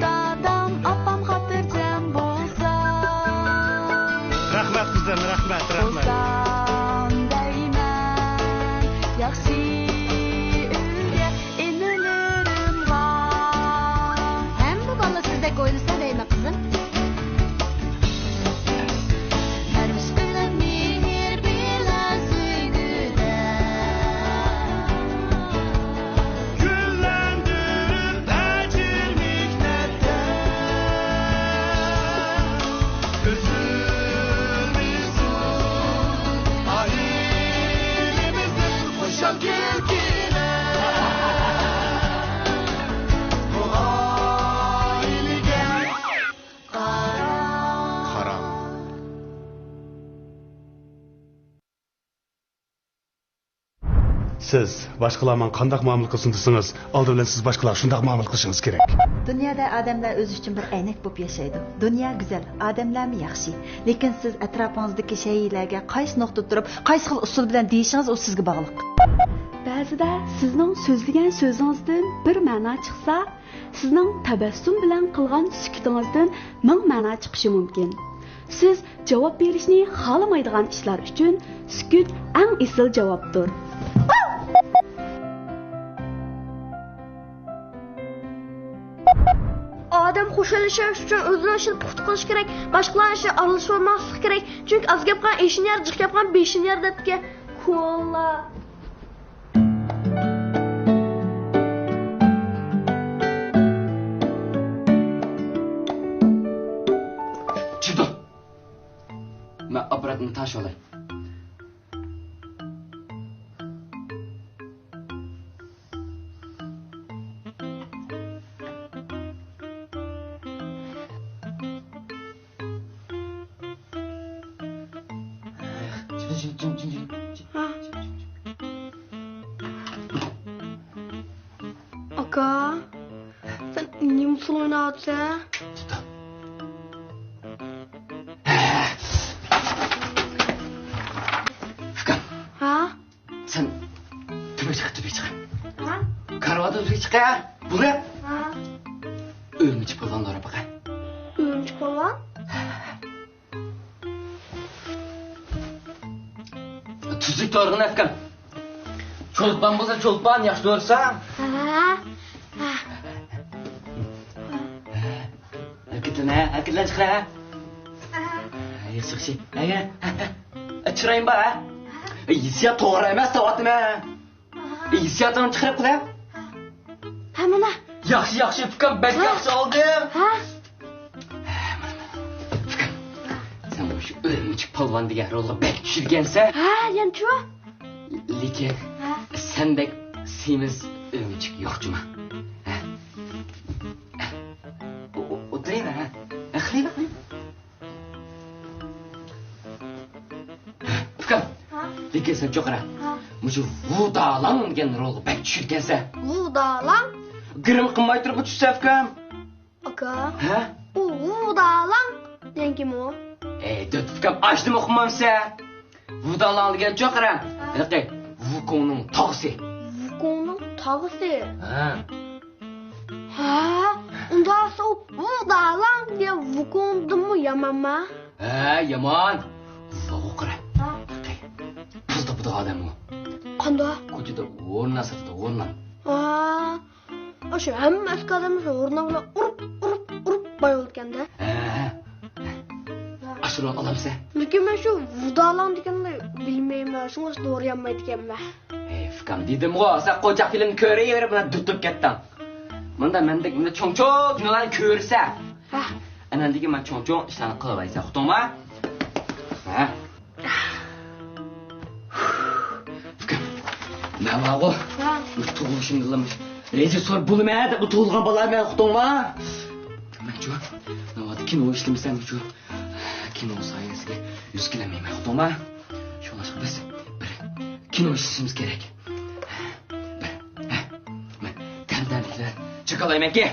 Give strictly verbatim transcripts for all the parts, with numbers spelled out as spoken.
دادام، ئاپام خاتىرجەم بولسا، رەھمەت قىزىم، رەھمەت، رەھمەت. بولسام دەيمەن، ياخشى ئۈلگە ئىنىلىرىمغا. ھەممە بالا سىزدەك ئويلىسا دەيمەن، قىزىم. پەرۋىش قىلىپ مېھىر بىلەن سۆيگۈدە، گۈللەندۈرۈپ ئەجىر مېھنەتتە، ئۈزۈلمىسۇن ئائىلىمىزدىن خۇشال كۈلكىلەر. بۇ ئائىلىگە قاراڭ. سىز باشقىلار ماڭا قانداق مۇئامىلە قىلسۇن دېسىڭىز، ئالدى بىلەن سىز باشقىلارغا شۇنداق مۇئامىلە قىلىشىڭىز كېرەك. دۇنيادا ئادەملەر ئۆزى ئۈچۈن بىر ئەينەك بولۇپ ياشايدۇ. دۇنيا گۈزەل، ئادەملەرمۇ ياخشى. لېكىن سىز ئەتراپىڭىزدىكى شەيئىلەرگە قايسى نۇقتىدا تۇرۇپ، قايسى خىل ئۇسۇل بىلەن دېيىشىڭىز ئۇ سىزگە باغلىق. بەزىدە سىزنىڭ سۆزلىگەن سۆزىڭىزدىن بىر مەنا چىقسا، سىزنىڭ تەبەسسۇم بىلەن قىلغان سۈكۈتىڭىزدىن مىڭ مەنا چىقىشى مۇمكىن. سىز جاۋاب بېرىشنى خالىمايدىغان ئىشلار ئۈچۈن سۈكۈت ئەڭ ئېسىل جاۋابتۇر. ئادەم خۇشال ياشاش ئۈچۈن ئۆزىنىڭ ئىشىدا پۇختا قىلىشى كېرەك، باشقىلارنىڭ ئىشىغا ئارىلىشىۋالماسلىقى كېرەك. چۈنكى ئاز گەپ قىلغان ئېشىنى يەر، جىق گەپ قىلغان بېشىنى يەر دەپتىكەن. كولا. چىدو. مەن ئاپپاراتنى تاشلاي. ھە. ئاكا، سەن نېمە ئۇسسۇل ئويناۋاتىسەن؟ ئۇكام. ھە؟ سەن تۆپە چىق، تۆپە چىق. ھە؟ كارىۋاتتا تۆپە چىق، ھە؟ بولدى. ھە؟ ئۆرۈمچى پالۋان دورا باقاي. ئۆرۈمچى پالۋان؟ تۈزۈك تۇرغىن ئاكام. چولپان بولسا چولپان، ياخشى تۇرسا. ھە. ھەرىكەتلەن، ھە، ھەرىكەتلەن چىقىرە. ياخشى، ياخشى. ھە، ھە، ھە. چىرايىم بار، ھە؟ ھېسسىيات توغرا ئەمەس دەۋاتىمەن. ئاھا. ھېسسىياتىڭنى چىقىرىپ قىلە. ھە، مانا. ياخشى، ياخشى، ئۇكام، بەك ياخشى ئالدىم. ھە؟ ئۇكام، سەن مۇشۇ ئۆرۈمچۈك پالۋان دېگەن رولغا بەك چۈشىدىكەنسەن. ھە، يەنە شۇ. لېكىن ھە؟ سەندەك سېمىز ئۆرۈمچۈك يوق جۇما. ھە؟ ئو-، ئو-، ئولتۇرۇۋەر، ھە؟ ھە، قىلىۋەر، قىلىۋەر. ئۇكام، ھە؟ لېكىن سەن چوقۇرا. ھە؟ مۇشۇ ۋۇدالاڭ دېگەن رولغا بەك چۈشىدىكەنسەن. ۋۇدالاڭ؟ گىرىم قىلماي تۇرۇپ چۈشسە، ئۇكام. ئاكا. ھە؟ ئۇ ۋۇدالاڭ دېگەن كىم ئۇ؟ ئەي، دۆت ئۇكام، ئاشتىمۇ ئۇقمامسەن؟ ۋۇدالاڭ دېگەن چوقۇرا. ھە؟ ھېلىقى ۋۇكوڭنىڭ تاغىسى. ۋۇكوڭنىڭ تاغىسى؟ ھە. ھە، ئۇنداقسا ئۇ ۋۇدالاڭ دېگەن ۋۇكوڭدىنمۇ يامانما؟ ھە، يامان. ۋۇداغۇ قارا. ھە؟ ھېلىقى پۇل تاپىدىغان ئادەم ئۇ. قانداق؟ كوچىدا ھورنان ساتىدۇ، ھورنان. ھە. ئاشۇ ھەممە ئەسكى ئادەمنى شۇ ھورنان بىلەن ئۇرۇپ، ئۇرۇپ، ئۇرۇپ باي بولىدىكەن-دە. ھە. ئاشۇ رولنى ئالامسەن؟ لېكىن مەن شۇ ۋۇدالاڭ دېگەننى بىلمەيمەن، شۇڭا دورا يانمايدىكەنمەن. ھەي، ئۇكام، دېدىمغۇ، سەن قوجاق فىلىمنى كۆرۈۋېرىپ، مانا دۈتۈپ كەتتىڭ. مۇندا مەندەك، مۇندا چوڭ-چوڭ كىنولارنى كۆرسە. ھە. ئاندىن كېيىن مانا چوڭ-چوڭ ئىشلارنى قىلىۋايسەن، ئۇقتۇڭما؟ ھە. ئۇكام، مەن بارغۇ. ھە. بۇ تۇغۇلۇشۇمدىلا مۇشۇ رېژىسسور بولىمەن دەپ تۇغۇلغان بالا مەن، ئۇقتۇڭما؟ مەنچۇ، ناۋادا كىنو ئىشلىمىسەم شۇ كىنو سايىسىگە يۈز كېلەلمەيمەن، ئۇقتۇڭما؟ شۇڭلاشقا بىز بىر كىنو ئىشلىشىمىز كېرەك. بىر، ھە، مەن تەنتەنىلەر چېكىلايمەنكى،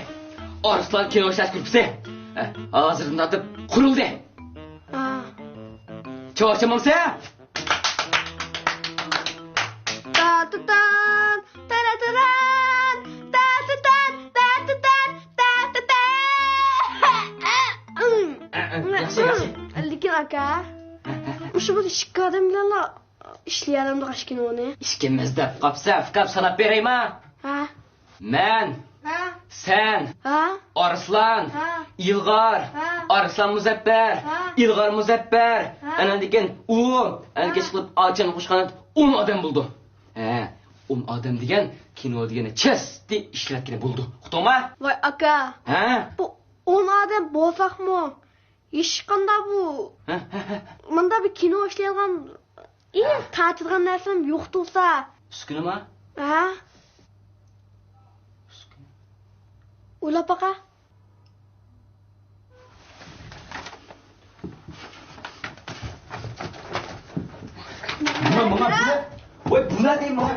ئارسلان كىنو ئىشلەش گۇرۇپپىسى، ھە، ھازىردىن تارتىپ قۇرۇلدى. ھە. چاۋاك چامامسە؟ تاتىتان، تاراتاران، تاتىتان، تاتىتان، تاتىتان. ياخشى، ياخشى. لېكىن ئاكا، مۇشۇ بىر ئىككى ئادەم بىلەنلا ئىشلىيەلەمدۇق ئاشكىنى ئۇنى. ئىككىمىز دەپ قاپسەن، ئۇكام، ساناپ بېرەيما؟ ھە. مەن، ھە. سەن، ھە. ئارسلان، ھە. ئىلغار، ھە. ئارسلان مۇزەپپەر، ھە. ئىلغار مۇزەپپەر، ھە. ئاندىن كېيىن ئۇ، ئاندىن كېيىن ھە. ئىشقىلىپ ئاچام قوشقان ئون ئادەم بولدى. ھە، ئون ئادەم دېگەن كىنو دېگەننى چەستە ئىشلەتكىلى بولىدۇ. ئۇقتۇڭما؟ ۋاي ئاكا. ھە؟ بۇ ئون ئادەم بولساقمۇ، ھېچقانداق بۇ، ھە، ھە، ھە. مۇنداق بىر كىنو ئىشلەيدىغان، ئى، ھە. تارتىدىغان نەرسىلەرمۇ يوق تۇرسا. ئۈسكۈنىما؟ ھە؟ ئۈسكۈنە. ئويلاپ باقا. ماڭا، ماڭا، بۇ نە؟ ۋاي، بۇ نە دەيمەن؟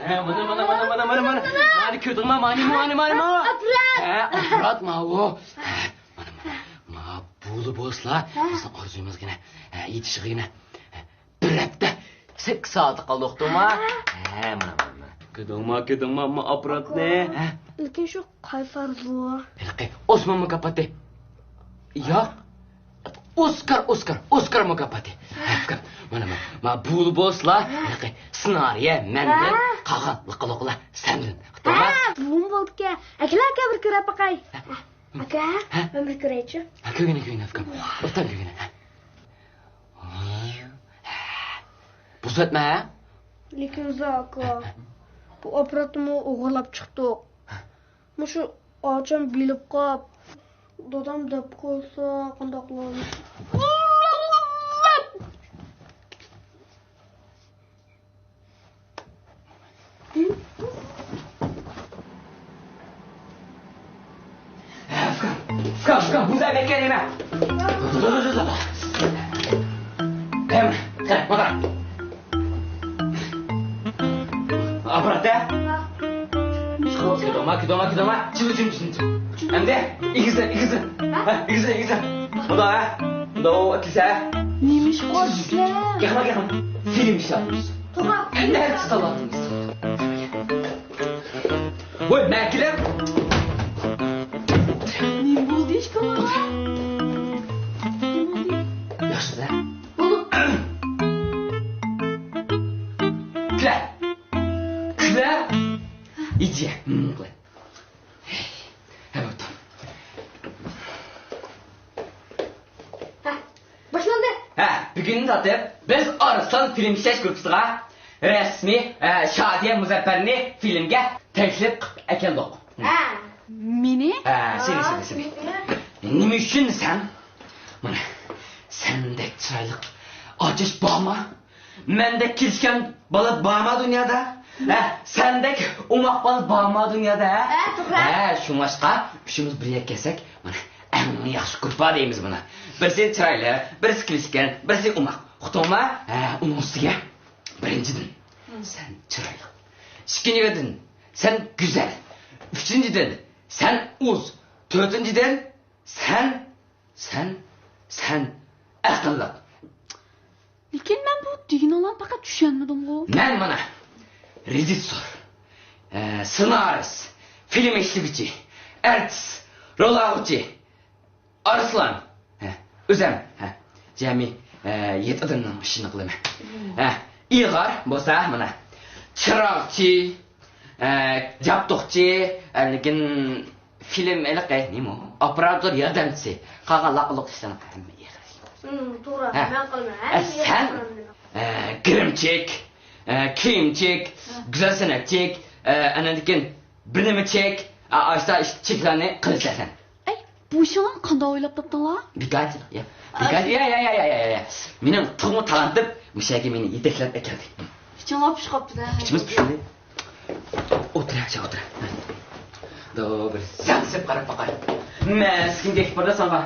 ھە، مانا، مانا، مانا. مانى كۆردۈڭما؟ مانى، مانى، مانى، مانى. ئاپپارات. ھە، ئاپپارات ماۋۇ. ھە، مانا، مانا. ما بولدى بولسىلا، ھە. بىزنىڭ ئارزۇيىمىزغىنە، ھە، يېتىشىغىنە. ھە، بىر ھەپتە، سەككىز سائەت قالدى، ئۇقتۇڭما؟ ھە. ھە، مانا، مانا، مانا. كۆردۈڭما، كۆردۈڭما، ما ئاپپاراتنى؟ ھە. لېكىن شۇ قايسى ئارزۇ؟ ھېلىقى ئوسمان مۇكاپاتى. ياق. ئوسكار، ئوسكار، ئوسكار مۇكاپاتى. ھە، ئۇكام، مانا، مانا، ما بولدى بولسىلا، ھېلىقى سېنارىيە مەندىن، ھە. قالغان لىقا-لوقىلار سەندىن. ئۇقتۇڭما؟ ھە، بۇمۇ بولدىكەن. ئەكېلە، ئاكا، بىر كۆرۈپ باقاي. ھە. ئاكا، ھە؟ مەن بىر كۆرەيچۇ. ھە، كۆرگىنە، كۆرگىنە، ئۇكام. ئوبدان كۆرگىنە. ھە. ھە. بۇزۇۋەتمە، ھە؟ لېكىن زاكا، ھە، ھە. بۇ ئاپپاراتنىمۇ ئوغرىلاپ چىقتۇق. ھە. مۇشۇ ئاچام بىلىپ قاپ، دادام دەپ قويسا قانداق بولار؟ ئۇكام، ئۇكام، ئۇكام، بۇزا بەككەن نېمە؟ قېنى، قېنى، مانا. ئاپپارات دە. كىدوما، كىدوما، كىدوما. چىۋ، چىۋ، چىۋ، چىۋ. ئەمدى ئېگىزلە، ئېگىزلە. ھە؟ ھە، ئېگىزلە، ئېگىزلە. مۇنداق، ھە؟ مۇنداق، ئەكىلسە. نېمە ئىش قىلىۋاتىسىلەر؟ ياقما، ياقما. فىلىم ئىشلەۋاتىمىز. توغرا. ئەمدى ھەر ئىش قىلىۋاتىمىز. ۋاي، مەكىلەم. نېمە بولدى ئىشقىلىپ؟ نېمە بولدى؟ ياخشى-دە. بولدى. كۈلە. كۈلە. ئىجە. مم، قىلە. ھەي، ھە، بوپتۇ. بۈگۈندىن تارتىپ بىز ئارسلان فىلىم ئىشلەش گۇرۇپپىسىغا رەسمىي، ئە، شادىيە مۇزەپپەرنى فىلىمگە تەكلىپ قىلىپ ئەكەلدۇق. ھە. مېنى؟ ھە، سېنى، سېنى، سېنى. نېمە ئۈچۈن دېسەڭ، مانا، سەندەك چىرايلىق ئاچاش بارمۇ؟ مەندەك كېلىشكەن بالا بارمۇ دۇنيادا؟ ھە، سەندەك ئوماق بالا بارمۇ دۇنيادا؟ ھە؟ ھە، توغرا. ھە، شۇڭلاشقا ئۈچىمىز بىر يەرگە كەلسەك، مانا، ئەڭ ياخشى گۇرۇپپا دەيمىز بۇنى. بىرسى چىرايلىق، بىرسى كېلىشكەن، بىرسى ئوماق. ئۇقتۇڭما؟ ھە، ئۇنىڭ ئۈستىگە، بىرىنچىدىن، سەن چىرايلىق. ئىككىنچىدىن، سەن گۈزەل. ئۈچىنچىدىن، سەن ئۇز. تۆتىنچىدىن، سەن، سەن، سەن ئەقىللىق. لېكىن مەن بۇ دېگىنىڭلارنى پەقەت چۈشەنمىدىمغۇ. مەن مانا رېژىسسور، ئە، سېنارىست، فىلىم ئىشلىگۈچى، ئارتىس، رول ئالغۇچى، ئارسلان، ھە، ئۆزەم، ھە، جەمئىي، ئە، يەتتە ئادەمنىڭ ئىشىنى قىلىمەن. ھە، ئىلغار بولسا مانا چىراغچى، ئە، جابدۇقچى، ئە، لېكىن فىلىم ھېلىقى نېمە ئۇ؟ ئوپېراتور ياردەمچىسى. قالغان لاققىلىق ئىشلارنى ھەممە ئىلغار. ھىم، توغرا. ھە. مەن قىلىمەن. ئە، ھەممە سەن، ئىلغار قىلىمەن. ئە، گىرىمچىك، ئە، كىيىمچىك، ھە. گۈزەل سەنئەتچىك، ئە، ئاندىن كېيىن بىر نېمىچىك، ئا، ئاشتا ئىش-، چېكلارنى قىلىسەن سەن. ئەي، بۇ ئىشىڭلارنى قانداق ئويلاپ تاپتىڭلار؟ بىكارچىلىق، يا. بىكار، يا، يا. مېنىڭ تۇغما تالانتىم مۇشۇ يەرگە مېنى يېتەكلەپ ئەكەلدى. ئىچىڭلار پۇشۇپ قاپتۇ-دە. ئىچىمىز پۇشۇلدى. ئولتۇر، ياخشى ئولتۇر. دو، بىر زەڭ سېلىپ قاراپ باقاي. مەسكىن گەپ بار-دە ساڭا.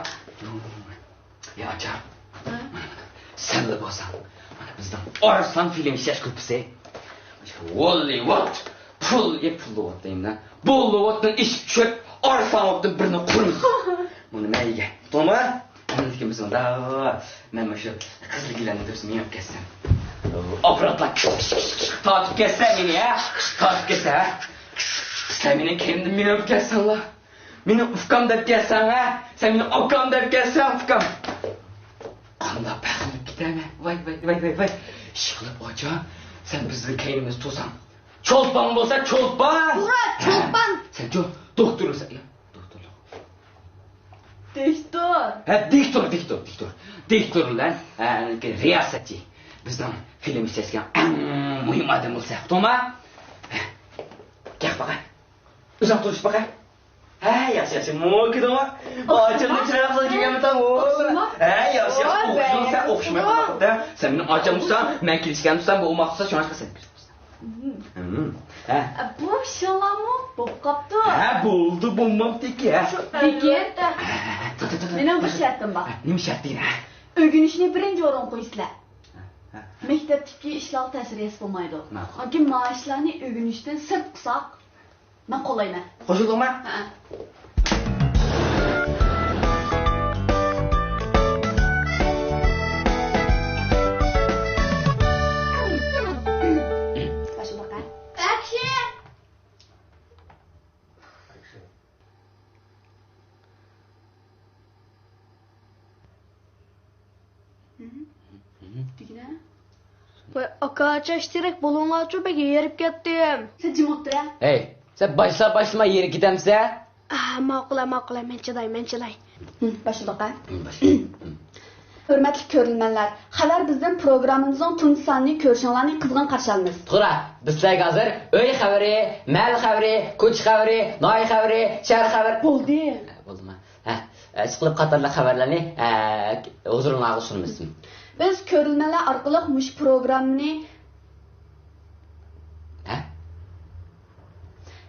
يا ئاچا، ھە؟ مانا، مانا، سەنلا بولساڭ، مانا بىزنىڭ ئارسلان فىلىم ئىشلەش گۇرۇپپىسى. ھوللىۋۇد، پۇل، ئى، پۇللىۋۇد دەيمەن. بوللىۋۇدتىن ئېشىپ چۈشۈپ، ئارسلانۋۇدتىن بىرنى قۇرىمىز. بۇنى مەن يېگەن. ئۇقتۇڭمۇ؟ ئەمدىكى بىز مۇنداق، مەن مۇشۇ قىزىل گىلەمنى دەپ مېڭىپ كەتسەم. ئاپپاراتلار تارتىپ كەتسە مېنى، ھە؟ تارتىپ كەتسە، ھە؟ سىلەر مېنىڭ كەينىمدىن مېڭىپ كەتسەڭلار. مېنى ئۇكام دەپ كەلسەڭ، ھە؟ سەن مېنى ئاكام دەپ كەلسەڭ، ئۇكام. قانداق پەخىرلىنىپ كېتەمەن. ۋاي، ۋاي، ۋاي، ۋاي، ۋاي. ئىشقىلىپ ئاچا، سەن بىزنىڭ كەينىمىزدە تۇرساڭ. چولپان بولسا چولپان. توغرا، چولپان. سەن چو-، دوختۇر بولسا، يا، دوختۇرلۇق. دىكتور. ھە، دىكتور، دىكتور، دىكتور. دىكتور بىلەن، ھە، رىياسەتچى. بىزنىڭ فىلىم ئىشلەشكەن ئەڭ مۇھىم ئادەم بولسا، ئۇقتۇڭما؟ ھە، گەپ باقاي. ئۆزۈڭ تونۇشۇپ باقاي. ھە، ياخشى، ياخشى. مو كىدىڭ. ئاچامنىڭ چىرايلىق قىزى كەلگەنمىتەڭ. ھە، ياخشى، ياخشى. ئوخشىمايدۇ، سەن ئوخشىمايدۇ. سەن مېنىڭ ئاچام تۇرساڭ، مەن كېلىشكەن تۇرسام، بۇ ئوماق تۇرسا، شۇڭا سەن كىرىپ تۇرساڭ. ھە. بۇ ئىشىڭلارمۇ بولۇپ قاپتۇ. ھە، بولدى، بولمامتىكى، ھە. لېكىن، مېنىڭ بىر شەرتىم بار. نېمە شەرتىڭ، ھە؟ ئۆگىنىشنى بىرىنچى ئورۇنغا قويىسىلەر. مەكتەپتىكى ئىشلارغا تەسىر يەتسە بولمايدۇ. ماقۇل. ئانكىن ما ئىشلارنى ئۆگىنىشتىن سىرت قىلساق، مەن قوللايمەن. قوشۇلدۇڭما؟ ھەئە. باشلىدۇق، ھە؟ ئەكشن! دېگىنە. ۋاي، ئاكا، چاچ تېرەك بولۇڭلارچۇ، بەك ھېرىپ كەتتىم. سەن جىم ئولتۇر، ھە؟ ھەي، سەن باشلا باشلىما ھېرىپ كېتەمسەن؟ ئا، ماقۇل، ماقۇل، مەن چىداي، مەن چىداي. ھىم، باشلىدۇق، ھە؟ ھىم، باشلىدۇق. ھىم. ھۆرمەتلىك كۆرۈرمەنلەر، خەۋەر بىزدىن پروگراممىمىزنىڭ تۇنجى سانىنى كۆرۈشۈڭلارنى قىزغىن قارشى ئالىمىز. توغرا، بىز سىلەرگە ھازىر ئۆي خەۋىرى، مەھەللە خەۋىرى، كوچا خەۋىرى، ناھىيە خەۋىرى، شەھەر خەۋىرى. بولدى. ھە، بولدىما. ھە، ئە، ئىشقىلىپ قاتارلىق خەۋەرلەرنى، ئە، ھۇزۇرۇڭلارغا سۇنىمىز. بىز كۆرۈرمەنلەر ئارقىلىق مۇشۇ پروگراممىنى، ھە؟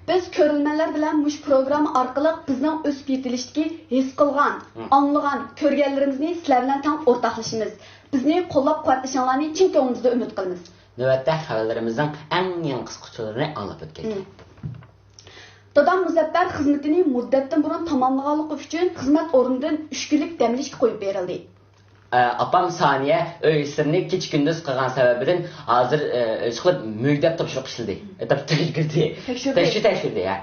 بىز كۆرۈرمەنلەر بىلەن مۇشۇ پروگرامما ئارقىلىق بىزنىڭ ئۆسۈپ يېتىلىشتىكى ھېس قىلغان، ھىم. ئاڭلىغان، كۆرگەنلىرىمىزنى سىلەر بىلەن تەڭ ئورتاقلىشىمىز. بىزنى قوللاپ-قۇۋۋەتلىشىڭلارنى چىن كۆڭلىمىزدىن ئۈمىد قىلىمىز. نۆۋەتتە خەۋەرلىرىمىزنىڭ ئەڭ يېڭى قىسقىچىلىرىنى ئاڭلاپ ئۆتكەيلى. ھىم. دادام مۇزەپپەر خىزمىتىنى مۇددەتتىن بۇرۇن تاماملىغانلىقى ئۈچۈن خىزمەت ئورنىدىن ئۈچ كۈنلۈك دەم ئېلىشكە قويۇپ بېرىلدى. ئە، ئاپام سانىيە ئۆي ئىشلىرىنى كېچە-كۈندۈز قىلغان سەۋەبىدىن ھازىر، ئە، ئىشقىلىپ مۈگدەپ تاپشۇرۇق ئىشلىدى. ئە، تاپ-، تەكشۈردى. تەكشۈردى. تەكشۈر-، تەكشۈردى، ھە.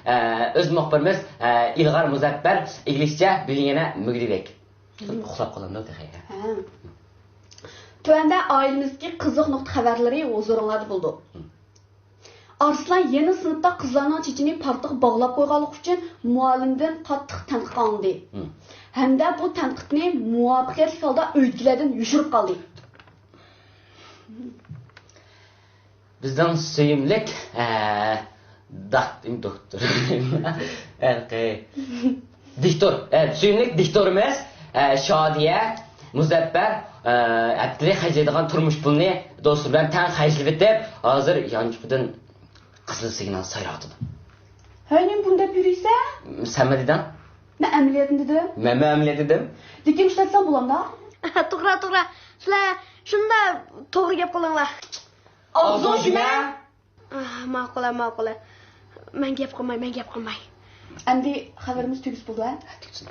ئە، ئۆز مۇخبىرىمىز، ئە، ئىلغار مۇزەپپەر ئىگىلىشىچە، بۈگۈن يەنە مۈگدىدەك. ئۇخلاپ قالامدۇ تېخى، ھە. ھە. تۆۋەندە ئائىلىمىزدىكى قىزىق نۇقتا خەۋەرلىرى ھۇزۇرۇڭلاردا بولىدۇ. ھىم. ئارسلان يەنە سىنىپتا قىزلارنىڭ چېچىنى پارتىغا باغلاپ قويغانلىقى ئۈچۈن مۇئەللىمدىن قاتتىق تەنقىد ئاڭلىدى. ھىم. ھەمدە بۇ تەنقىدنى مۇۋەپپەقىيەتلىك ھالدا ئۆيدىكىلەردىن يوشۇرۇپ قالدى. بىزنىڭ سۆيۈملۈك، ئە، داك-، دوكتور. ھېلىقى دىكتور، ئە، سۆيۈملۈك دىكتورىمىز، ئە، شادىيە مۇزەپپەر، ئە، ھەپتىلىك خەجلەيدىغان تۇرمۇش پۇلىنى دوستلىرى بىلەن تەڭ خەجلىۋېتىپ، ھازىر يانچۇقىدىن قىزىل سىگنال سايراۋاتىدۇ. ھەي، نېمە بۇنى دەپ يۈرىسەن؟ سەنمۇ دېدىڭ؟ مەن ئەمەلىيەتنى دېدىم. مەنمۇ ئەمەلىيەت دېدىم. لېكىن ئىشلەتسەڭ بولامدا؟ توغرا، توغرا. سىلەر شۇنداق توغرا گەپ قىلىڭلار. ئاغزىڭ جۈمە. ئاھ، ماقۇل، ماقۇل. مەن گەپ قىلماي، مەن گەپ قىلماي. ئەمدى خەۋىرىمىز تۈگىسە بولىدۇ، ھە؟ تۈگىسۇن.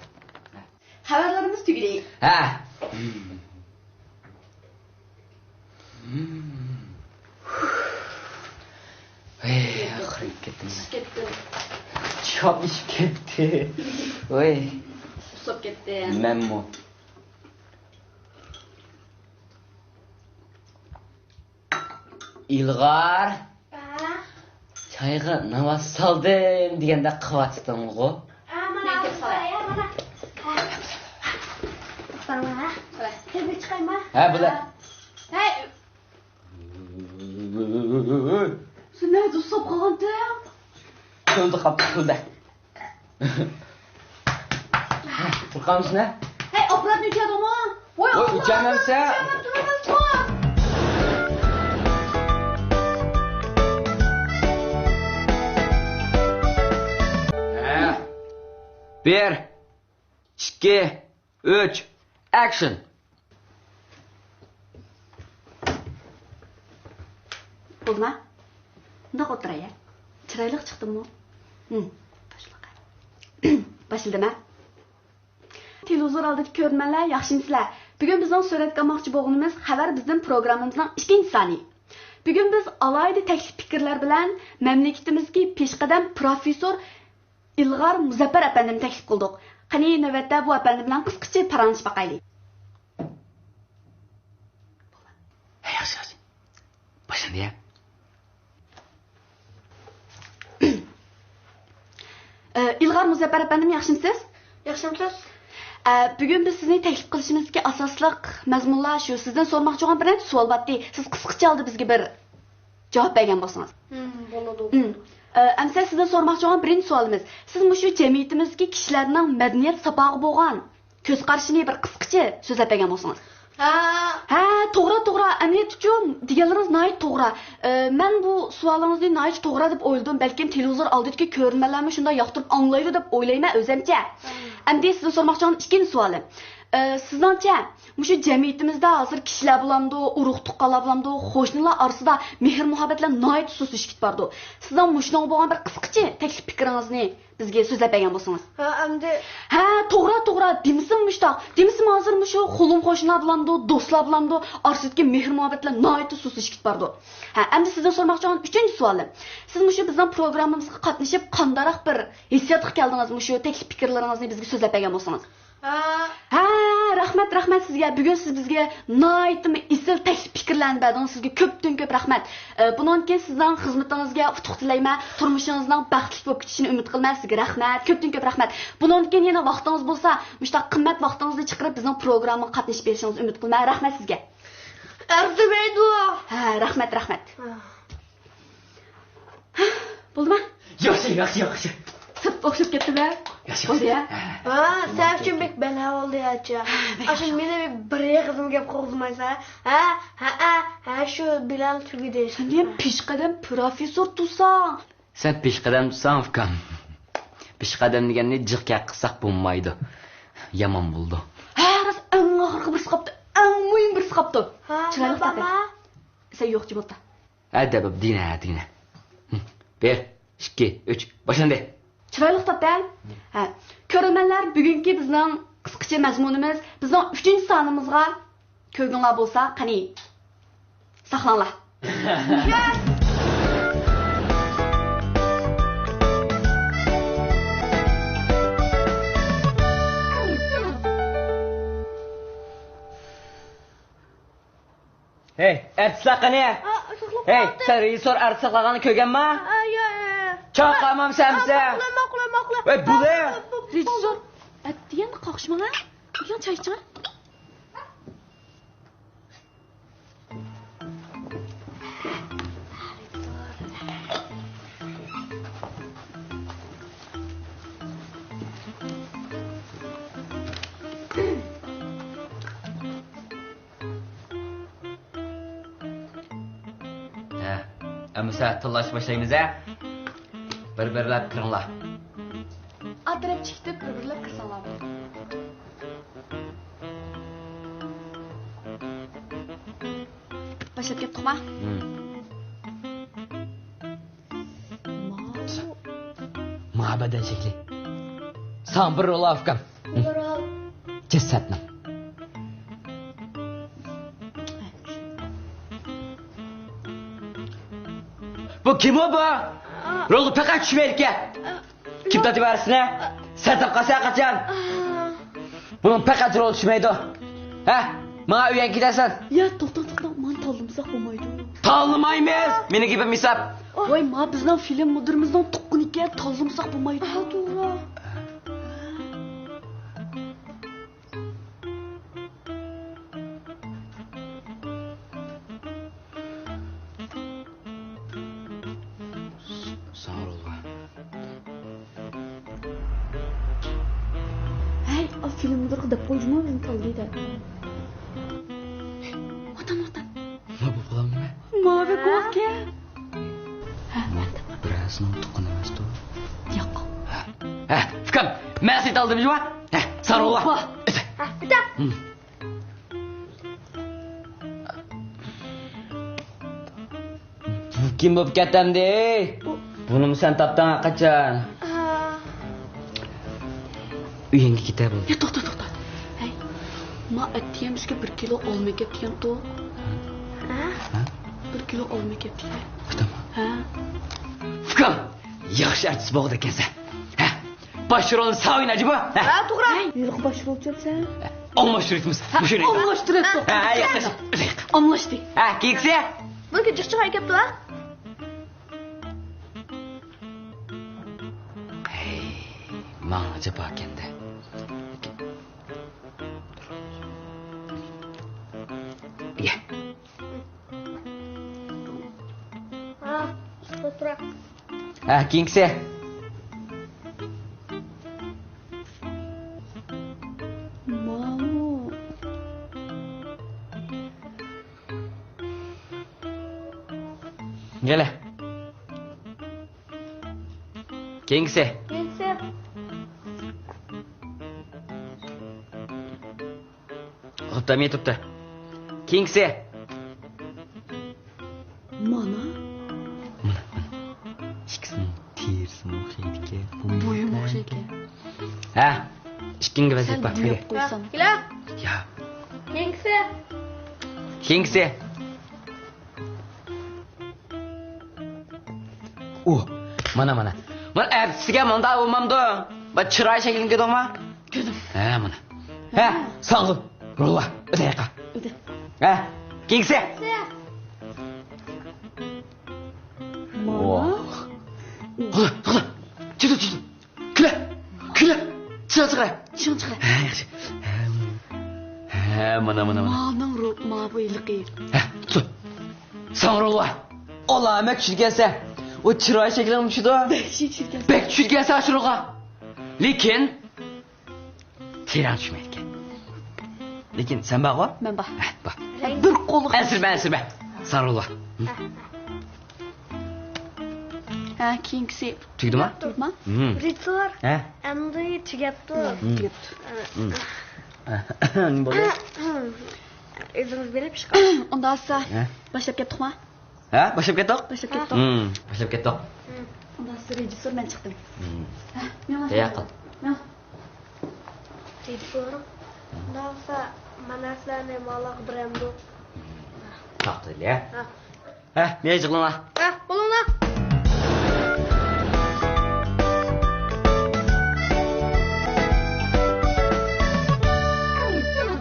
خەۋەرلىرىمىز تۈگىدى. ھە. ھەي، ئاخىرى كەتتىم. ئىشىپ كەتتىم. چاپ ئىشىپ كەتتى. ۋاي. ئۇسساپ كەتتىم. مەنمۇ. ئىلغار. ھە؟ چايغا ناۋات سالدىم دېگەندەك قىلىۋاتىسەنغۇ؟ ھە، مانا، مەن كۆپ سالاي. ھە، مانا. ھە. توختاڭلار، ھە. سالاي. تېزرەك چىقايما؟ ھە، بولە. ھەي. سەن نەدە ئۇسساپ قالغانتىڭ؟ چۆلدە قاپتۇ، چۆلدە. قورقامسىز نە؟ ھەي، ئاپپاراتنى ئۆچۈردۈڭمۇ؟ ۋاي، ۋاي، ئاپپاراتنى ئۆچۈرمەمسە. ئۆچۈرمەپتۇ، ئۆچۈرمەپتۇ. ھە. بىر، ئىككى، ئۈچ، ئەكشن! بولدىما؟ مۇنداق ئولتۇراي، ھە؟ چىرايلىق چىقتىممۇ؟ ھىم، باشلىق. باشلىدىم، ھە؟ تېلېۋىزور ئالدىدىكى كۆرۈرمەنلەر، ياخشىمۇسىلەر؟ بۈگۈن بىزنىڭ سۆزلەپ قالماقچى بولغىنىمىز خەۋەر بىزدىن پروگراممىمىزنىڭ ئىككىنچى سانى. بۈگۈن بىز ئالاھىدە تەكلىپ پىكىرلەر بىلەن مەملىكىتىمىزدىكى پېشقەدەم پروفېسسور ئىلغار مۇزەپپەر ئەپەندىنى تەكلىپ قىلدۇق. قېنى، نۆۋەتتە بۇ ئەپەندى بىلەن قىسقىچە پاراڭلىشىپ باقايلى. ھە، ياخشى، ياخشى. باشلىدى يا. ئە، ئىلغار مۇزەپپەر ئەپەندىم، ياخشىمۇسىز؟ ياخشىمۇسىز؟ ئە، بۈگۈن بىز سىزنى تەكلىپ قىلىشىمىزدىكى ئاساسلىق مەزمۇنلار شۇ، سىزدىن سورىماقچى بولغان بىر نەچچە سوئال بار ئىدى. سىز قىسقىچە ھالدا بىزگە بىر جاۋاب بەرگەن بولسىڭىز. ھىم، بولىدۇ. ھىم. ئە، ئەمسە سىزدىن سورىماقچى بولغان بىرىنچى سوئالىمىز، سىز مۇشۇ جەمئىيىتىمىزدىكى كىشىلەرنىڭ مەدەنىيەت ساپاغا بولغان كۆز قارىشىنى بىر قىسقىچە سۆزلەپ بەرگەن بولسىڭىز. ھە. ھە، توغرا، توغرا. ئەمەلىيەتتىچۇ، دېگەنلىرىڭىز ناھايىتى توغرا. ئە، مەن بۇ سوئالىڭىزنى ناھايىتى توغرا دەپ ئويلىدىم. بەلكىم تېلېۋىزور ئالدىدىكى كۆرۈرمەنلەرمۇ شۇنداق ياقتۇرۇپ ئاڭلايدۇ دەپ ئويلايمەن ئۆزەمچە. ھە. ئەمدى سىزدىن سورىماقچى بولغان ئىككىنچى سوئالىم. ئە، سىزنىڭچە، مۇشۇ جەمئىيىتىمىزدە ھازىر كىشىلەر بولامدۇ، ئۇرۇق-تۇغقانلار بولامدۇ، قوشنىلار ئارىسىدا مېھىر-مۇھەببەتلەر ناھايىتى سۇسلىشىپ كېتىپ بارىدۇ. سىزنىڭ مۇشۇنىڭغا بولغان بىر قىسقىچە تەكلىپ پىكرىڭىزنى بىزگە سۆزلەپ بەرگەن بولسىڭىز. ھە، ئەمدى. ھە، توغرا، توغرا. دېمىسىمۇ مۇشۇنداق. دېمىسىمۇ ھازىر مۇشۇ قولۇم-قوشنىلار بولامدۇ، دوستلار بولامدۇ، ئارىسىدىكى مېھىر-مۇھەببەتلەر ناھايىتى سۇسلىشىپ كېتىپ بارىدۇ. ھە، ئەمدى سىزدىن سورىماقچى بولغان ئۈچىنچى سوئالىم. سىز مۇشۇ بىزنىڭ پروگراممىمىزغا قاتنىشىپ، قانداقراق بىر ھېسسىياتقا كەلدىڭىز؟ مۇشۇ تەكلىپ پىكىرلىرىڭىزنى بىزگە سۆزلەپ بەرگەن بولسىڭىز. ھە. ھە، رەھمەت، رەھمەت سىزگە. بۈگۈن سىز بىزگە ناھايىتىمۇ ئېسىل تەكلىپ پىكىرلەرنى بەردىڭىز. سىزگە كۆپتىن كۆپ رەھمەت. ئە، بۇنىڭدىن كېيىن سىزنىڭ خىزمىتىڭىزگە ئۇتۇق تىلەيمەن. تۇرمۇشىڭىزنىڭ بەختلىك بولۇپ كېتىشىنى ئۈمىد قىلىمەن. سىزگە رەھمەت. كۆپتىن كۆپ رەھمەت. بۇنىڭدىن كېيىن يەنە ۋاقتىڭىز بولسا، مۇشۇنداق قىممەت ۋاقتىڭىزنى چىقىرىپ بىزنىڭ پروگراممىغا قاتنىشىپ بېرىشىڭىزنى ئۈمىد قىلىمەن. رەھمەت سىزگە. ئەرزىمەيدۇ. ھە، رەھمەت، رەھمەت. بولدىما؟ ياخشى، ياخشى، ياخشى. سىرت ئوخشاپ كەتتىمە؟ ياخشى، بولدى يا. ھە. ھە، سەن ئۈچۈن بەك بەلا بولدى ياچا. ھە، بەك ئاشۇ ياخشى. مېنى بىر ئېغىزمۇ گەپ قىلغۇزمايسەن، ھە؟ ھە، ھە، ھە، شۇ بىلەن تۈگىدى. سەن نېمە پېشقەدەم پروفېسسور تۇرساڭ؟ سەن پېشقەدەم تۇرساڭ، ئۇكام. پېشقەدەم دېگەننى جىق گەپ قىلساق بولمايدۇ. يامان بولىدۇ. ھە، راست، ئەڭ ئاخىرقى بىرسى قاپتۇ. ئەڭ مۇھىم بىرسى قاپتۇ. ھە، چىرايلىق تاپە. سەن يوق، جىم ئولتۇر. ھە، دەپ، دېگىنە، دېگىنە. بىر، ئىككى، ئۈچ، باشلاندى. چىرايلىق تاپتەن. ھە. كۆرۈرمەنلەر، بۈگۈنكى بىزنىڭ قىسقىچە مەزمۇنىمىز، بىزنىڭ ئۈچىنچى سانىمىزغا كۆرگۈڭلار بولسا، قېنى، ساقلاڭلار. ھەي، ئارتىسلار قېنى؟ ھەي، سەن رېژىسسور ئارتىس ساقلىغاننى كۆرگەنما؟ چاقامام سەمسە. ماقۇل، ماقۇل، ماقۇل. ھەي، بۇلى. رېژىسسور. ئەتىگەن قاقشىماڭ ھە. ئۆزۈڭ چاي ئىچىڭ. ھە، ئەمىسە تىللاشقا باشلايمىز ھە. بىر-بىرلەپ كىرىڭلار. ئا تەرەپ چىقىپ بىر-بىرلەپ كىرسەڭلار. باشلاپ كەتتۇقما؟ ھىم. ماۋۇ. ماۋۇ بەدەن شەكلى. ساڭا بىر رول ئاپكام. بىر رول. جەسەتنىڭ. بۇ كىم ئۇ بۇ؟ رولغا پەقەت چۈشمەيدىكەن. كىم تارتىۋەرسىنە؟ سەن تاپقانسەن قاچان؟ بۇنىڭ پەقەت رولى چۈشمەيدۇ. ھە؟ ماڭا ئۆيگە كېتەسەن. يا، توختاڭ، توختاڭ، مانا تاللىمىساق بولمايدۇ. تاللىمايمىز! مېنىڭ گېپىم ھېساب. ۋاي، ما بىزنىڭ فىلىم مۇدىرىمىزنىڭ تۇغقىنىكەن، تاللىمىساق بولمايدۇ. ھە، توغرا. ساڭا رولغا. ھەي، ئا فىلىم مۇدىرىغا دەپ قويدۇمۇ، مېنى تاللىدى دەپ. ۋاتان، ۋاتان. نېمە بولۇپ قالدى نېمە؟ ماۋۇ گۇۋاھكەن. ھە، مەن دەپ. بىرەرسىنىڭ تۇغقىنى ئەمەستۇ؟ ياق. ھە، ھە، ئۇكام، مەن سېنى تاللىدىم جۇما. ھە، ساڭا رولغا. ھە، بىتە. بۇ كىم بولۇپ كەتتى ئەمدى؟ بۇنىمۇ سەن تاپتىڭ قاچان؟ ئۆيۈڭگە كېتە بولدى. يا، توختا، توختا. ھەي، ما ئەتىگەن بىزگە بىر كىلو ئالما كەپتىكەنتۇ. ھە؟ بىر كىلو ئالما كەپتىكەن. ھە؟ ئۇكام، ياخشى ئارتىس بولغۇدەك ئىكەنسەن. ھە؟ باش رولنى ساۋۇيۇن ئەجەبا. ھە؟ ھە، توغرا. ھېلىقى باش رول چۆپسەن. ئالماشتۇرۇۋېتىمىز. مۇشۇنى. ئالماشتۇرۇۋېتىڭ. ھە، ياخشى. ئالماشتى. ھە، كېيىكسى. بۇنىڭكى جىق چىراي كەپتۇ ھە. ھەي، ماڭا جاپاكەندە. يە. ھە، تۇرا. ھە، كېيىنكىسى. ماۋۇ. كېلە. كېيىنكىسى. كېيىنكىسى. ئوبدان يېتىپتۇ. كېيىنكىسى. مانا. مانا، مانا. ئىككىسىنىڭ تېرىسىمۇ ئوخشايدىكەن. بويىمۇ ئوخشايدىكەن. ھە، ئىككىڭگە ۋەزىپە. سەل بۇياپ قويسام. كېلە. يا. كېيىنكىسى. كېيىنكىسى. ئۇ، مانا، مانا. مانا ئەتىسىگە مۇنداق بولمامدۇ؟ بىر چىراي شەكلىنى كۆردۈڭمۇ؟ كۆردۈم. ھە، مانا. ھە، ساڭغۇ. روللا، ئۆتەيقا. ئۆتە. ھە، كېيىنكىسى. مانا. توختا، توختا. چىدە، چىدە. كۈلە! كۈلە! چىراغ چىقىرە! چىراغ چىقىرە! ھە، ياخشى. ھە، مانا. ھە، مانا، مانا، مانا. مانىڭ رو-، ما بۇ ھېلىقى. ھە، تۇر. ساڭا رول بار. ئالامەت چۈشىدىكەنسەن. ئۇ چىراي شەكلىڭ چۈشىدۇ. بەك چۈشىدىكەنسەن. بەك چۈشىدىكەنسەن ئاشۇ رولغا. لېكىن، تېرەڭ چۈشمەيدىكەن. لېكىن سەن بارغۇ؟ مەن بار. ھە، بار. بىر قوللۇق. ئەنسىرىمە، ئەنسىرىمە. ساڭا رول بار. ھە، كېيىنكىسى. تۈگىدىما؟ تۈگىدىما؟ رېژىسسور. ھە؟ ئەمدى تۈگەپتۇ. تۈگەپتۇ. نېمە بولدى؟ ئۆزىڭىز بىلىپ چىقىڭ. ئۇنداق بولسا، ھە؟ باشلاپ كەتتۇقما؟ ھە؟ باشلاپ كەتتۇق؟ باشلاپ كەتتۇق. باشلاپ كەتتۇق. ئۇنداق بولسا رېژىسسور مەن چىقتىم. ھە، مېڭە. تەييار قىل. مېڭە. رېژىسسور. ئۇنداق بولسا مانا سىلەرنى مالاغا بېرەمدۇ؟ تاقتىلى، ھە؟ ھە. ھە، مېنى جىقلىڭلار. ھە، بولۇڭلار.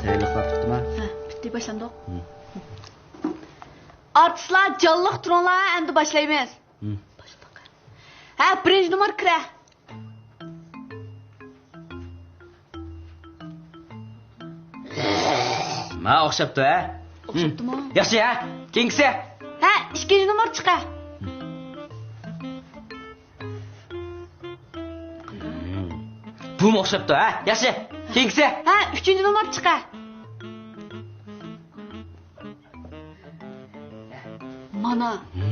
تەييارلىقلار پۈتتىما؟ ھە، پۈتتى، باشلاندۇق. ئارتىسلار، جانلىق تۇرۇڭلار، ئەمدى باشلايمىز. ھە، بىرىنچى نومۇر كىرە. ھە، ئوخشاپتۇ، ھە؟ ئوخشاپتۇمۇ؟ ياخشى، ھە؟ كېيىنكىسى. ھە، ئىككىنچى نومۇر چىقە. بۇمۇ ئوخشاپتۇ، ھە؟ ياخشى. كېيىنكىسى. ھە، ئۈچىنچى نومۇر چىقە. مانا،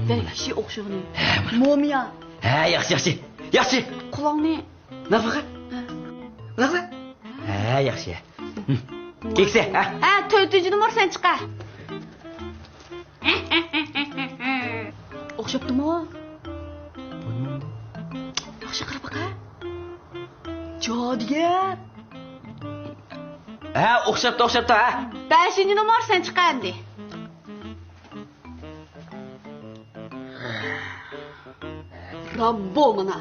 ۋەھشىي ئوخشىغىنى. ھە، مانا. مومىيا. ھە، ياخشى، ياخشى. ياخشى. قۇلاقنى. نافىقا. ھە. نافىقا. ھە، ياخشى. كېيىنكىسى، ھە؟ ھە، تۆتىنچى نومۇر سەن چىقە. ئوخشاپتىمۇ؟ ياخشى قارا باقا. جادۇگەر. ھە، ئوخشاپتۇ، ئوخشاپتۇ، ھە. بەشىنچى نومۇر سەن چىقە ئەمدى. رامبو مانا.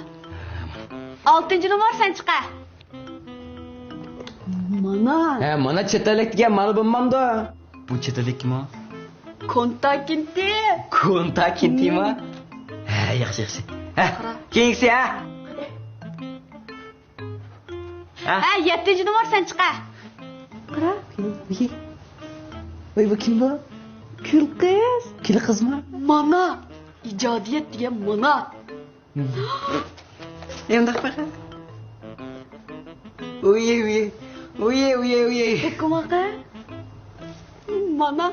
ئالتىنچى نومۇر سەن چىقە. مانا. ھە، مانا چەت ئەللىك دېگەن مانا بولمامدۇ؟ بۇ چەت ئەللىك كىم ئۇ؟ كونتا كىنتى. كونتا كىنتىما؟ ھە، ياخشى، ياخشى. ھە، كېيىنكىسى، ھە؟ ھە؟ ھە، يەتتىنچى نومۇر سەن چىقە. قارا. ۋىي، ۋىي، بۇ كىم بۇ؟ كۈل قىز. كۈل قىزمۇ؟ مانا، ئىجادىيەت دېگەن مانا. ئەمدى باقا. ئۇيې، ئۇيې. ئۇيې، ئۇيې، ئۇيې. بۇ كىم ئاقا؟ مانا.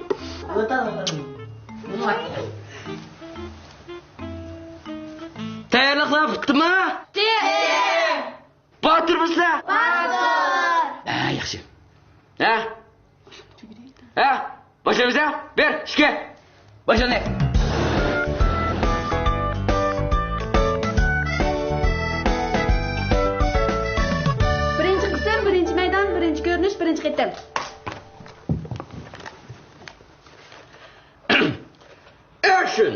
تەييارلىقلار پۈتتىمۇ؟ پۈتتى. باتۇرمۇ سىلەر؟ باتۇر. ھە، ياخشى. ھە؟ ھە؟ باشلايمىز ھە؟ بىر، ئىككى. باشلىدى. بىرىنچى قىسىم، بىرىنچى مەيدان، بىرىنچى كۆرۈنۈش، بىرىنچى قېتىم. ئەكشن!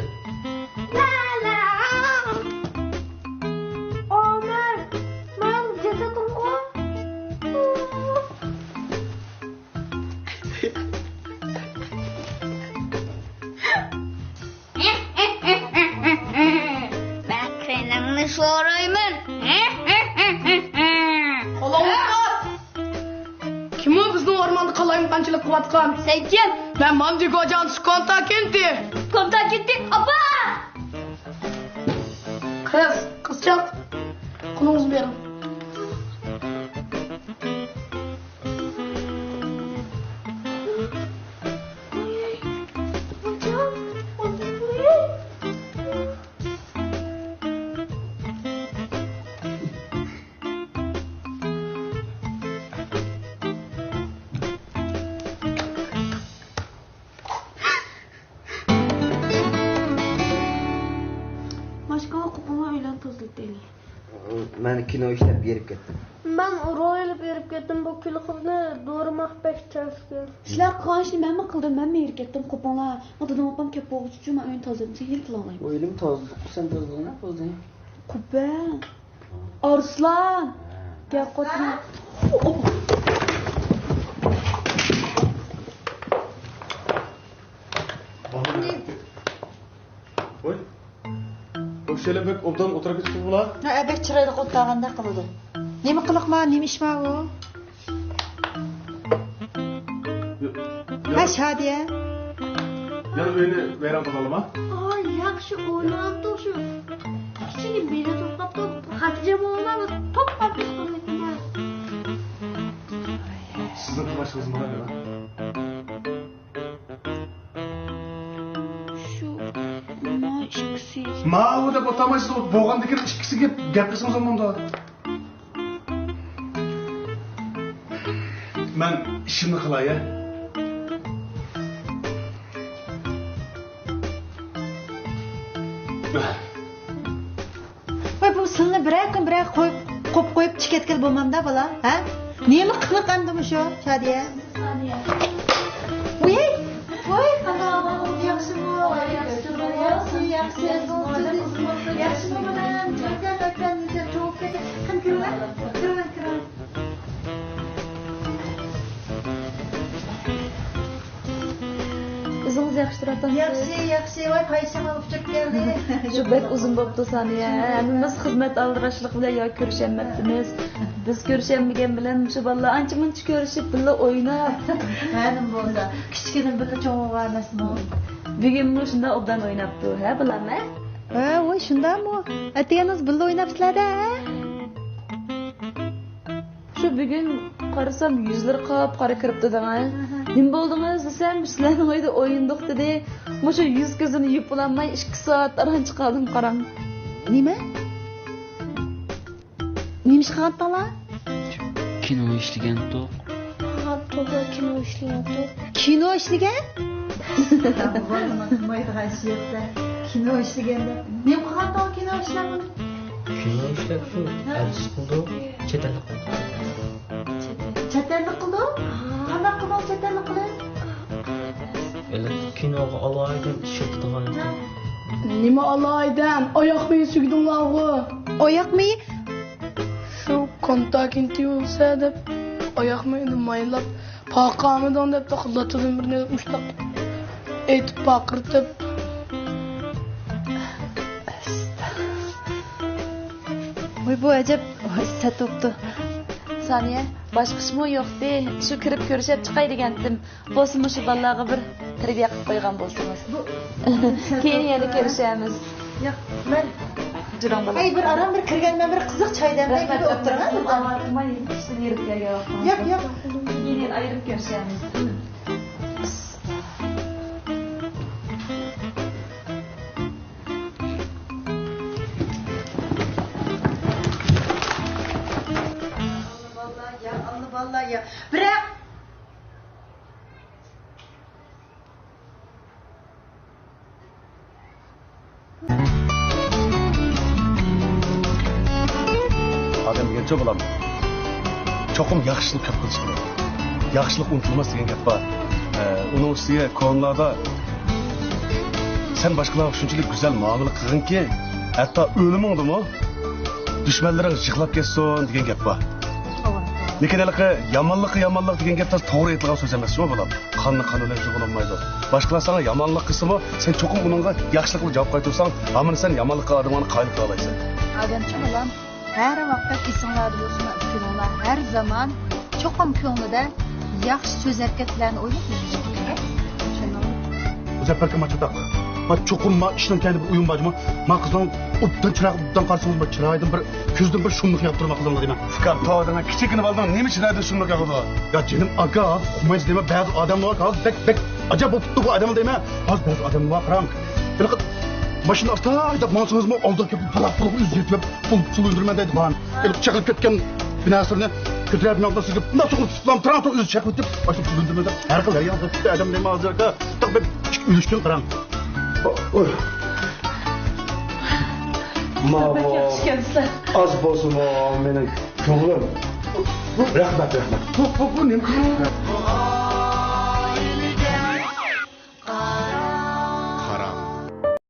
ئومەر، مەن جەسەتىمغۇ؟ مەن قېنىڭنى سورايمەن. قولۇڭنى تۇت! كىم ئۇ بىزنىڭ ئورماندا قالايمىقانچىلىق قىلىۋاتقان؟ سەن كىم؟ مەن مامجى گوجانسۇ كونتا كېنتى. كونتا كېنتى؟ ئاپا! قىز، قىزچاق، قولىڭىزنى بېرىڭ. ماشكالا قوپۇڭلار ئۆيلەرنى تازىلىتەيلى. مەن كىنو ئىشلەپ بېرىپ كەتتىم. مەن رول ئېلىپ بېرىپ كەتتىم. بۇ كۈلى قىزنى دورىماق بەك تەسكەن. سىلەر قىلغان ئىشنى مەنمۇ قىلدىم، مەنمۇ ھېرىپ كەتتىم، قوپۇڭلار. ما دادام ئاپام كەپ بولغۇچە مەن ئۆينى تازىلىدىم، سەن يېنىپ كېلىڭلار. ئۆينى تازىلىدۇق، سەن تازىلىغىنا بولدى. قوپە. ئارسلان! گەپ قوتما. ۋوي. بۇ شەلە بەك ئوبدان ئولتۇرۇپ كېتىپتۇ بۇلار. ھە، بەك چىرايلىق ئولتۇرغاندەك قىلىدۇ. نېمە قىلىقما، نېمە ئىشما ئۇ؟ ھە، شادىيە. يەنە ئۆينى ۋەيران قىلالما؟ ئاي، ياخشى ئويناپتۇ شۇ. كىچىكى بېلى توختاپتۇ. خاتىرجەم بولما، توپ قاپىسىغا. سىزنىڭ قىلماشلىقىڭىز ماڭا بېرىڭ. شۇ، ما ئىككىسى. ماۋۇ دەپ ئولتۇرمايسىز، بولغاندىكىن ئىككىسىگە گەپ قىلسىڭىز بولمامدۇ؟ مەن ئىشىمنى قىلاي، ھە؟ ۋاي، بۇ سىلىنى بىرەر كۈن بىرەر قويۇپ، قويۇپ، قويۇپ چىقىپ كەتكىلى بولمامدا، بالا، ھە؟ نېمە قىلىق ئەمدى مۇشۇ، شادىيە؟ ۋۇي، ۋۇي، ئانام، ياخشىمۇ؟ ياخشى، ياخشى، ياخشى، ياخشىمۇ، بالام؟ ياخشىمۇ، بالام؟ بەكرەم، بەكرەم، نېمە چوۋۇپ كەتتى؟ قېنى، كىرىۋەر، كىرىۋەر، كىرىۋەر. ئۆزۈڭ ياخشى تۇراتامسىز؟ ياخشى، ياخشى. ۋاي، پايشام ئاپا كىرىپ كەلدى. شۇ بەك ئۇزۇن بوپتۇ، سانىيە. ھەممىمىز خىزمەت ئالدىراشلىق بىلەن يا كۆرۈشەلمەپتىمىز. بىز كۆرۈشەلمىگەن بىلەن مۇشۇ بالىلار ئانچە-مۇنچە كۆرۈشۈپ، بىللە ئويناپ. ھە، نېمە بولدى؟ كىچىكىدىن بىللە چوڭ بولغان ئەمەسمۇ؟ بۈگۈنمۇ شۇنداق ئوبدان ئويناپتۇ، ھە، بالام، ھە؟ ھە، ۋاي، شۇنداقمۇ؟ ئەتىگەن بىللە ئويناپسىلەر-دە، ھە؟ شۇ بۈگۈن قارىسام، يۈزلىرى قاپقارا كىرىپتۇ دەڭە. ئاھا. نېمە بولدىڭىز دېسەم، سىلەرنىڭ ئۆيدە ئوينىدۇق دېدى. مۇشۇ يۈز كۆزىنى يۇيۇپ بولالماي ئىككى سائەت ئاران چىقاردىم، قاراڭ. نېمە؟ نېمە ئىش قىلغانتىڭلار؟ كىنو ئىشلىگەنتۇق. ھا، توغرا، كىنو ئىشلىگەنتۇق. كىنو ئىشلىگەن؟ بولمايدىغان ئىش يوق-دە. كىنو ئىشلىگەندە. نېمە قىلغانتىڭ كىنو ئىشلەپ؟ كىنو ئىشلەپ شۇ ئەلچىش قىلدۇق، چەت ئەللىك قىلدۇق. چەت ئەللىك قىلدۇق؟ قانداق قىلدىڭىز چەت ئەللىك قىلىپ؟ ئەللىك كىنوغا ئالايىتەن ئىشلىتىدىغان ئىكەن. نېمە ئالايىتەن؟ ئاياق مېيى سۈگدۈڭلارغۇ. ئاياق مېيى؟ شۇ كونتاكىنتى بولسا دەپ ئاياق مېيىنى مايلاپ، پاقامىدىڭ دەپ تاقىلاتىدىن بىرنى مۇشتاق ئېيتىپ پاقىرىتىپ. ۋاي، بۇ ئەجەب سەت بوپتۇ. سانىيە، باشقا ئىشمۇ يوقتى، شۇ كىرىپ كۆرۈشەپ چىقاي دېگەنتىم. بولسىمۇ شۇ بالىلارغا بىر تەربىيە قىلىپ قويغان بولسىڭىز. بۇ كېيىن يەنە كۆرۈشەرمىز. ياق، مەن جۇراڭ بالا. ئەي، بىر ئاران بىر كىرگەن، مەن بىر قىزىق چاي دەملەي، بىر ئولتۇرۇڭ، ھە، بىر ئاۋارە قىلماي، ئىشتىن ھېرىپ كەلگەن ۋاقتىڭىزدا. ياق، ياق. كېيىن يەنە ئايرىم كۆرۈشەرمىز. ئاللا باللا يا، ئاللا باللا يا. بىراق ئادەم دېگەنچۇ بالام، چوقۇم ياخشىلىق كۆپ قىلىش كېرەك. ياخشىلىق ئۇنتۇلماس دېگەن گەپ بار. ئە، ئۇنىڭ ئۈستىگە كونىلاردا، سەن باشقىلارغا شۇنچىلىك گۈزەل مۇئامىلە قىلغىنكى، ھەتتا ئۆلۈمۈڭدىمۇ دۈشمەنلىرىڭ يىغلاپ كەتسۇن دېگەن گەپ بار. لېكىن ھېلىقى يامانلىققا يامانلىق دېگەن گەپ تاس توغرا ئېيتىلغان سۆز ئەمەسمۇ، بالام. قاننى قان بىلەن يۇغىلالمايدۇ. باشقىلار ساڭا يامانلىق قىلسىمۇ، سەن چوقۇم ئۇنىڭغا ياخشىلىق بىلەن جاۋاب قايتۇرساڭ، ھامان سەن يامانلىققا ئادىمىڭنى قايىل قىلالايسەن. ئادەمچۇ بالام، ھەر ۋاقىت ئېسىڭلاردا بولسۇن، ئۈستىلىڭلار ھەر زامان چوقۇم كۆڭلىدە ياخشى سۆز ھەرىكەتلەرنى ئويلاپ يۈرۈشۈڭ كېرەك. چۈشەندىڭمۇ؟ مۇزەپپەر ئاكا، ما چاتاق. ما چوقۇم ما ئىشنىڭ كەينىدە بىر ئويۇن بار جۇمۇ. ما قىزنىڭ ئوبدان چىرايىغا ئوبدان قارىسىڭىز، ما چىرايىدىن بىر، كۆزىدىن بىر شۇملۇق ياغىپ تۇرىدۇ ما قىزنىڭ دەيمەن. ئۇكام، توۋا دەڭە، كىچىككىنە بالىنىڭ نېمە چىرايىدىن شۇملۇق ياغىدۇ؟ يا جېنىم ئاكا، ھازىر ئۇقمايسىز دەيمەن، بەزى ئادەملەر بار، ھازىر بەك، بەك ئەجەب بولۇپ كېتىپتۇ بۇ ئادەملەر دەيمەن. ھازىر بەزى ئادەملەر بار، قاراڭ. ھېلىقى ماشىنا ئاستا ھەيدەپ ماڭسىڭىزمۇ، ئالدىغا كېلىپ پالاق پۇلغا ئۆزى يېتىلىپ، پۇل، پۇل ئۆندۈرىمەن دەيدىغان. ھېلىقى چېقىلىپ كەتكەن بىر نەرسىلەرنى كۆتۈرۈپ ماڭسا، سىزگە بۇنداق سوقۇپ تۇتۇپ تۇرامتۇ، ئۆزى چېقىپ ئۆتۈپ، ئاشۇ پۇل ئۆندۈرمەن دەپ ھەر خىل ھەرىگە ئالدىراپ كېتىپتۇ ئادەم دەيمەن ھازىر ئاكا. بىر ئۆلۈشكۈن قاراڭ. ماۋۇ ئاز بولسىمۇ مېنىڭ كۆڭلۈم. رەھمەت، رەھمەت. بۇ، بۇ، بۇ نېمە كۆڭۈل؟